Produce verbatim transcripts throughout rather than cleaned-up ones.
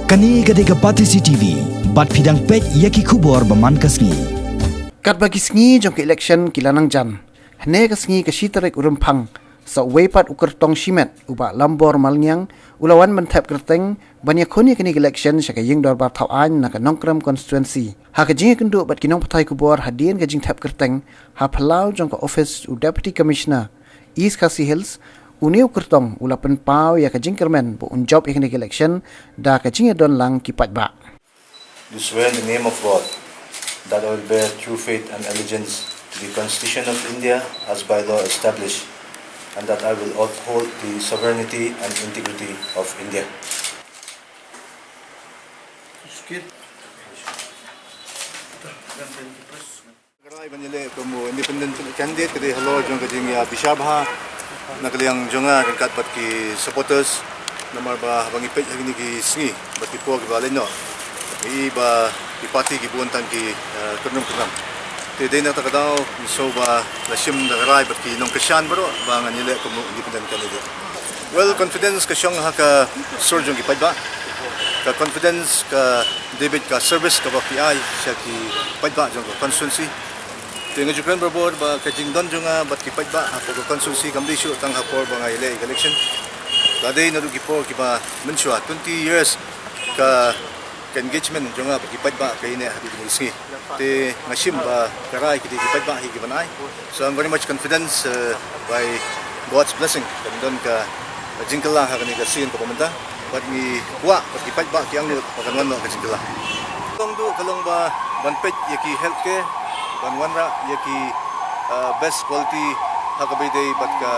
Kane ka dei ka Batesi T V, bad phi dang peit ïa ki khubor ba man ka sngi. Katba ki sngi jong ka election ki la nang jan, hynne ka sngi ka shi tarik u Rymphang, sa uwei pat u kyrtong shimet u Bah Lambor Malngiang u la wan ban thep kyrteng ban ïakhun ïa kane ka election sha ka ïing dorbar thaw aiñ na ka Nongkrem constituency. Ha ka jingïakynduh bad ki nongpathai khubor hadien ka jingthep kyrteng ha phyllaw jong ka office u Deputy Commissioner East Khasi Hills, une u kyrtong u la pynpaw ïa ka jingkyrmen ba un jop ïa kane ka election da ka jingïadon lang ki paidbah. Do swear in the name of God that I will bear true faith and allegiance to the Constitution of India as by law established, and that I will uphold the sovereignty and integrity of India. Ka rai ban ïaleh kum u independent candidate ka dei halor jong ka jingïabishar bha na ka liang jong nga ryngkat bad ki supporters, namar ba haba ngi peit ha kine ki sngi bad ki por kiba leit noh, ngi i ba ki party ki bun tang ki, eh, kynrum kynram. Te dei na kata ka daw ngi sngew ba la shim da ka rai bad ki nongkyrshan baroh ba ngan ïaleh kum u independent candidate. Well, confidence ka shong ha ka sur jong ki paidbah. Ka confidence ka dei beit ka service kaba phi ai sha ki paidbah jong ka constituency. Te nga ju kren barabor ba ka jingdon jong nga bad ki paidbah hapoh ka constituency kam dei shuh tang ha por ba nga ïaleh ïa ka election. Ka dei naduh ki por kiba mynshuwa, twenty years ka, ka engagement jong nga bad ki paidbah ka ïaineh haduh kine ki sngi. Te nga shim ba ka rai ki dei ki paidbah hi kiban ai. So I'm very much confident, uh, by God's blessing kan don ka jingkylla ha kane ka sien kaba mynta. Bad ngi kwah bad ki paidbah ki angnud ba kan wan noh ka jingkylla. Long duh ka long ba ban peit ïa ki healthcare, ban wanrah ïa ki, uh, best quality ha kaba ïadei bad ka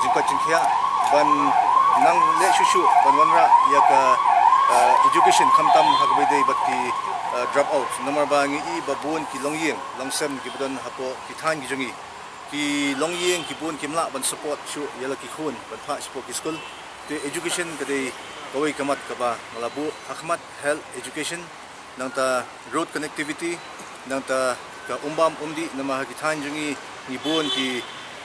jingkoit jingkhiah, ban nang leh shuh shuh ban wanrah ïa ka, uh, education khamtam ha kaba ïadei bad ki, uh, drop out. Namar ba ngi i ba bun ki longïing longsem kiba don hapoh ki thaiñ ki jong ngi, ki longïing ki bun kim lah ban support shuh ïa la ki khun ban phah shapoh ki skul. Te education ka dei kawei ka mat kaba nga la buh ha khmat, health education, nangta road connectivity, nangta ka umbam umdih, namar ha ki thaiñ jong ngi ngi bun ki,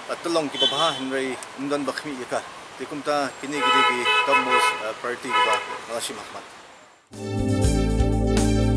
uh, tyllong kiba bha hynrei ym don ba khmih ïa ka. Te kumta kine ki dei ki topmost, uh, priority kiba nga la shim ha khmat.